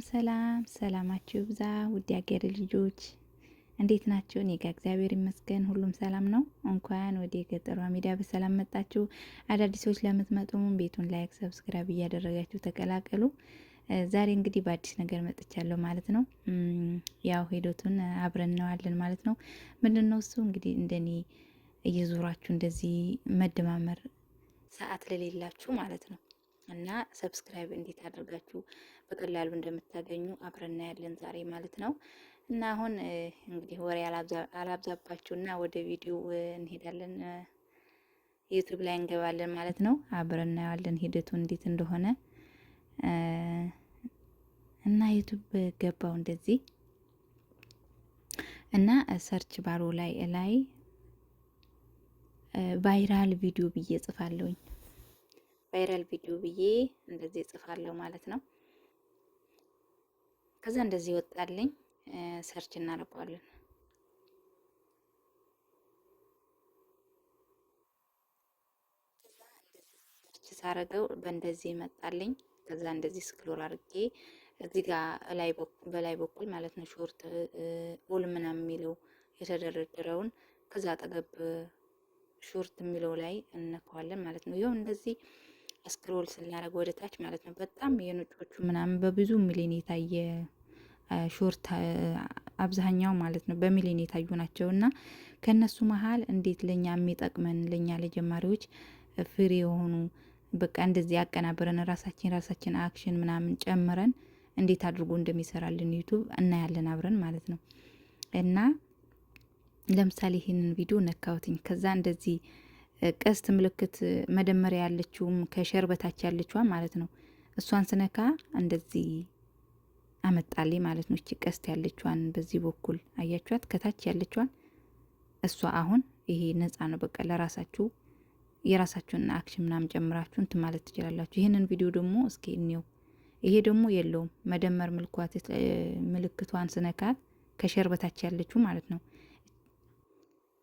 ሰላም ሰላማችሁ ይብዛ ውድ ያገሬ ልጆች እንዴት ናችሁ? እኔ ጋር እግዚአብሔር ይመስገን ሁሉም ሰላም ነው። እንኳን ወደ ገጠሯ ሚዲያ በሰላም መጣችሁ። አዳዲሶች ለምትመጡም ቤቱን like፣ subscribe እያደረጋችሁ ተቀላቀሉ። ዛሬ እንግዲህ በአዲስ ነገር መጥቻለሁ ማለት ነው። ያው ሂደቱን አብረን እናየዋለን ማለት ነው። ምንድን ነው እሱ እንግዲህ እንደኔ እየዞራችሁ እንደዚህ መደማመር ሰዓት ለሌላችሁ ማለት ነው እና subscribe እንዴት አድርጋችሁ በቀላሉ እንደምታገኙ አብረን እናያለን ዛሬ ማለት ነው። እና አሁን እንግዲህ ወሬ አላብዛባችሁና ወደ ቪዲዮ እንሄዳለን። ዩቱብ ላይ እንገባለን ማለት ነው። አብረን እናየዋለን ሂደቱ እንዴት እንደሆነ። እና ዩቱብ ገባው እንደዚህ እና search bar ኡ ላይ ላይ viral video ብዬ ጽፋለሁኝ። Viral video ብዬ እንደዚህ ጽፋለሁ ማለት ነው። ከዛ እንደዚህ ይወጣልኝ። Search እናደርገዋለን። Search ሳረገው በእንደዚህ ይመጣልኝ። ከዛ እንደዚህ scroll አድርጌ እዚህ ጋር በላይ በኩል ማለት ነው short all ምናምን የሚለው የተደረደረውን ከዛ አጠገብ short የሚለው ላይ እነካዋለን ማለት ነው። ይኸው እንደዚህ scroll ስናደርግ ወደ ታች ማለት ነው። በጣም የነጮቹ ምናምን በብዙ ሚሊዮን የታየ short አብዛኛው ማለት ነው በሚሊዮን የታዩ ናቸው። እና ከእነሱ መሀል እንዴት ለእኛ የሚጠቅመን ለእኛ ለጀማሪዎች free የሆኑ በቃ እንደዚህ አቀናብረን ራሳችን ራሳችን action ምናምን ጨምረን እንዴት አድርጎ እንደሚሰራልን ዩቱብ እናያለን አብረን ማለት ነው። እና ለምሳሌ ይህንን ቪዲዮ ነካሁትኝ። ከዛ እንደዚህ ቀስት ምልክት መደመሪያ ያለችውም ከ share በታች ያለችዋ ማለት ነው። እሷን ስነካ እንደዚህ አመጣልኝ ማለት ነው። እቺ ቀስት ያለችዋን በዚህ በኩል አያችኋት፣ ከታች ያለችዋን እሷ አሁን ይሄ ነፃ ነው። በቃ ለራሳችሁ የራሳችሁን action ምናምን ጨምራችሁ እንትን ማለት ትችላላችሁ። ይህንን ቪዲዮ ደግሞ እስኪ እንየው። ይሄ ደግሞ የለውም መደመር ምልክቷን ስነካት ከ share በታች ያለችው ማለት ነው።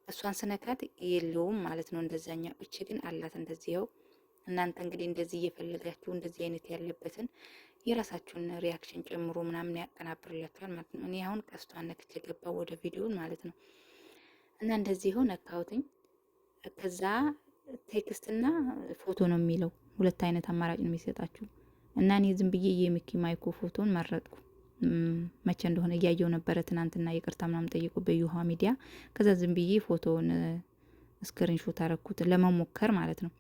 እሷን ስነካት የለውም ማለት ነው። እንደዛኛው እቺ ግን አላት እንደዚህ። ይኸው እናንተ እንግዲህ እንደዚህ እየፈለጋችሁ እንደዚህ አይነት ያለበትን የራሳችሁን reaction ጨምሮ ምናምን ያቀናብርላችኋል ማለት ነው። እኔ አሁን ቀስቷን ነክቼ ገባው ወደ ቪዲዮን ማለት ነው። እና እንደዚህ ይኸው ነካሁትኝ። ከዛ text ና ፎቶ ነው የሚለው ሁለት አይነት አማራጭ ነው የሚሰጣችሁ። እና እኔ ዝም ብዬ የሚኪ ማይኮ ፎቶን መረጥኩ። መቼ እንደሆነ እያየው ነበረ ትናንትና፣ ይቅርታ ምናምን ጠይቁ በዩሃ ሚዲያ። ከዛ ዝም ብዬ ፎቶውን screenshot አረኩት ለመሞከር ማለት ነው።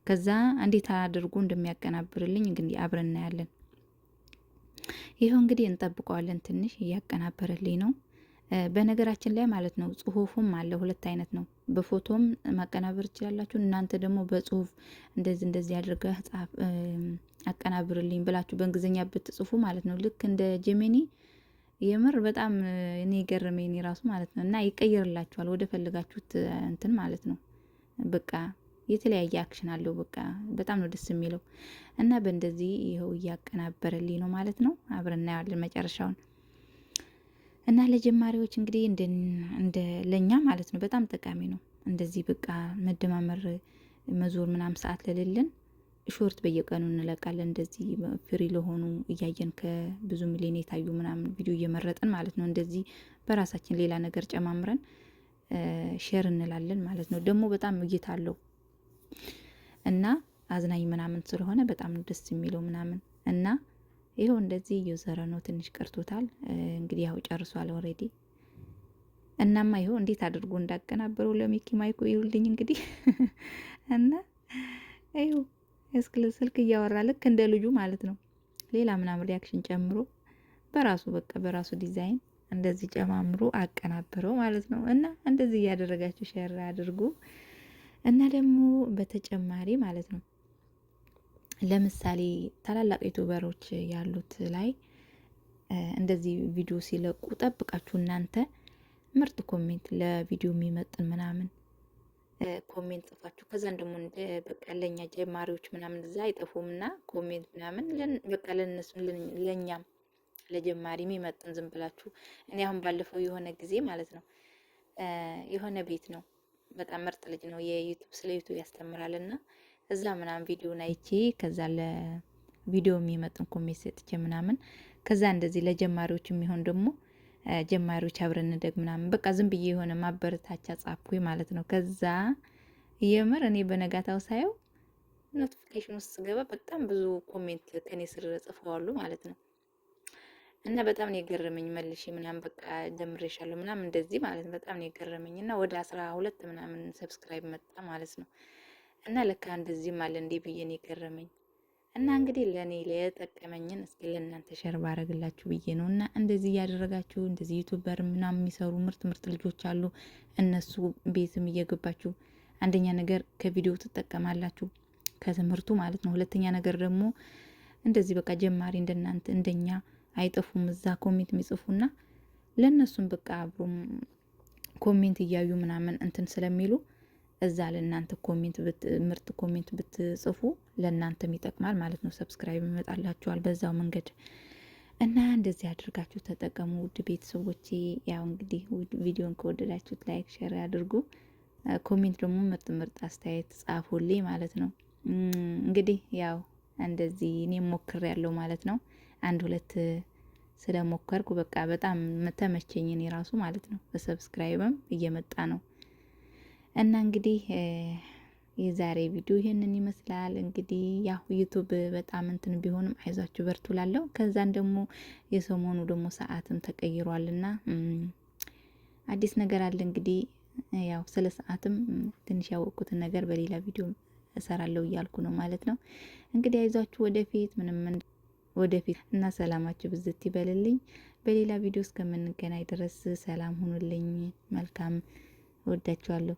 ከዛ እንዴት አድርጎ እንደሚያቀናብርልኝ እንግዲህ አብረን እናያለን። ይኸው እንግዲህ እንጠብቀዋለን። ትንሽ እያቀናበረልኝ ነው። በነገራችን ላይ ማለት ነው ጽሁፉም አለ፣ ሁለት አይነት ነው። በፎቶም ማቀናበር ትችላላችሁ። እናንተ ደግሞ በጽሁፍ እንደዚህ እንደዚህ አድርገህ ጻፍ አቀናብርልኝ ብላችሁ በእንግሊዝኛ ብትጽፉ ማለት ነው ልክ እንደ ጀሜኒ የምር በጣም እኔ ገረመኝ እኔ ራሱ ማለት ነው። እና ይቀይርላችኋል ወደ ፈልጋችሁት እንትን ማለት ነው። በቃ የተለያየ action አለው። በቃ በጣም ነው ደስ የሚለው። እና በእንደዚህ ይኸው እያቀናበረልኝ ነው ማለት ነው። አብረን እናየዋለን መጨረሻውን። እና ለጀማሪዎች እንግዲህ እንደ ለኛ ማለት ነው በጣም ጠቃሚ ነው። እንደዚህ በቃ መደማመር መዞር ምናምን ሰዓት ለሌለን short በየቀኑ እንለቃለን። እንደዚህ free ለሆኑ እያየን ከብዙ ሚሊዮን የታዩ ምናምን ቪዲዮ እየመረጥን ማለት ነው። እንደዚህ በራሳችን ሌላ ነገር ጨማምረን share እንላለን ማለት ነው። ደግሞ በጣም እይታ አለው እና አዝናኝ ምናምን ስለሆነ በጣም ደስ የሚለው ምናምን እና ይኸው እንደዚህ እየዘረ ነው። ትንሽ ቀርቶታል እንግዲህ ያው ጨርሷል already። እናማ ይኸው እንዴት አድርጎ እንዳቀናበረው ለሚኪ ማይኮ ይኸውልኝ እንግዲህ እና ይኸው እስክል ስልክ እያወራ ልክ እንደ ልጁ ማለት ነው። ሌላ ምናምን reaction ጨምሮ በራሱ በቃ በራሱ ዲዛይን እንደዚህ ጨማምሮ አቀናበረው ማለት ነው። እና እንደዚህ እያደረጋችሁ share አድርጉ። እና ደግሞ በተጨማሪ ማለት ነው ለምሳሌ ታላላቅ YouTuber ኦች ያሉት ላይ እንደዚህ ቪዲዮ ሲለቁ ጠብቃችሁ እናንተ ምርጥ comment ለቪዲዮ የሚመጥን ምናምን comment ጽፋችሁ ከዛን ደግሞ እንደ በቃ ለእኛ ጀማሪዎች ምናምን እዛ አይጠፉም እና comment ምናምን በቃ ለእነሱ ለእኛም ለጀማሪ የሚመጥን ዝም ብላችሁ እኔ አሁን ባለፈው የሆነ ጊዜ ማለት ነው የሆነ ቤት ነው በጣም ምርጥ ልጅ ነው የዩቱብ ስለ ዩቱብ ያስተምራል እና እዛ ምናምን ቪዲዮን አይቼ ከዛ ቪዲዮ የሚመጥን comment ሰጥቼ ምናምን፣ ከዛ እንደዚህ ለጀማሪዎች የሚሆን ደግሞ ጀማሪዎች አብረን እንደግ ምናምን፣ በቃ ዝም ብዬ የሆነ ማበረታቻ ጻፍኩኝ ማለት ነው። ከዛ የምር እኔ በነጋታው ሳየው notification ውስጥ ስገባ በጣም ብዙ comment ከኔ ስር ጽፈዋሉ ማለት ነው። እና በጣም ነው የገረመኝ። መልሼ ምናምን በቃ ጀምሬሻለሁ ምናምን እንደዚህ ማለት ነው። በጣም ነው የገረመኝ እና ወደ 12 ምናምን subscribe መጣ ማለት ነው። እና ለካ እንደዚህም አለ እንዴ ብዬ ነው የገረመኝ። እና እንግዲህ ለእኔ የጠቀመኝን እስኪ ለእናንተ share ባረግላችሁ ብዬ ነው። እና እንደዚህ እያደረጋችሁ እንደዚህ YouTuber ምናምን የሚሰሩ ምርጥ ምርጥ ልጆች አሉ። እነሱ ቤትም እየገባችሁ አንደኛ ነገር ከቪዲዮ ትጠቀማላችሁ፣ ከትምህርቱ ማለት ነው። ሁለተኛ ነገር ደግሞ እንደዚህ በቃ ጀማሪ እንደናንተ እንደኛ አይጠፉም እዛ comment የሚጽፉና ለእነሱም በቃ አብሮም comment እያዩ ምናምን እንትን ስለሚሉ እዛ ለእናንተ comment ምርጥ comment ብትጽፉ ለእናንተም ይጠቅማል ማለት ነው። Subscribe ይመጣላችኋል በዛው መንገድ እና እንደዚህ አድርጋችሁ ተጠቀሙ ውድ ቤተሰቦቼ። ያው እንግዲህ ቪዲዮን ከወደዳችሁት like፣ share አድርጉ። Comment ደግሞ ምርጥ ምርጥ አስተያየት ጻፉልኝ ማለት ነው። እንግዲህ ያው እንደዚህ እኔ ሞክሬያለሁ ማለት ነው። አንድ ሁለት ስለሞከርኩ በቃ በጣም ተመቸኝ እኔ ራሱ ማለት ነው። በ subscribe ም እየመጣ ነው እና እንግዲህ የዛሬ ቪዲዮ ይህንን ይመስላል። እንግዲህ ያው YouTube በጣም እንትን ቢሆንም አይዟችሁ በርቱ ላለው። ከዛን ደግሞ የሰሞኑ ደግሞ ሰዓትም ተቀይሯልና አዲስ ነገር አለ። እንግዲህ ያው ስለ ሰዓትም ትንሽ ያወቅኩትን ነገር በሌላ ቪዲዮ እሰራለሁ እያልኩ ነው ማለት ነው። እንግዲህ አይዟችሁ ወደፊት ምንም ወደፊት እና ሰላማችሁ ብዝት ይበልልኝ። በሌላ ቪዲዮ እስከምንገናኝ ድረስ ሰላም ሁኑልኝ። መልካም፣ እወዳችኋለሁ።